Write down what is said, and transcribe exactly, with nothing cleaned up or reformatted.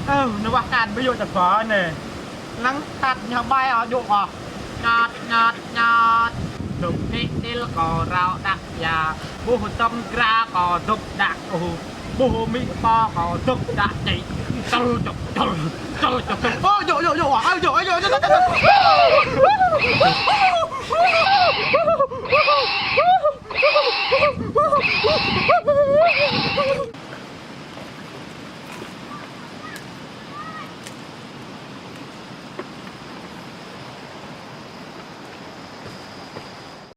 Ơ, nơ wah kan ƀu djơ̆ tơgŭ anai. Lăng tat ñu ƀai ôh djơ̆ ôh. Ñot, ñot, ñot. Dŏ kĕ til kơ rao đăk ia. Ƀuh tơm gra kơ dŏ đăk ôh. Ƀuh mĭ pô kơ dŏ đăk čĕ. Čơl čŏk, čơl, čơl čŏk, čơl. Ơ, djơ̆, djơ̆, djơ̆, ơ, djơ̆, ơ, djơ̆, djơ̆, djơ̆, djơ̆.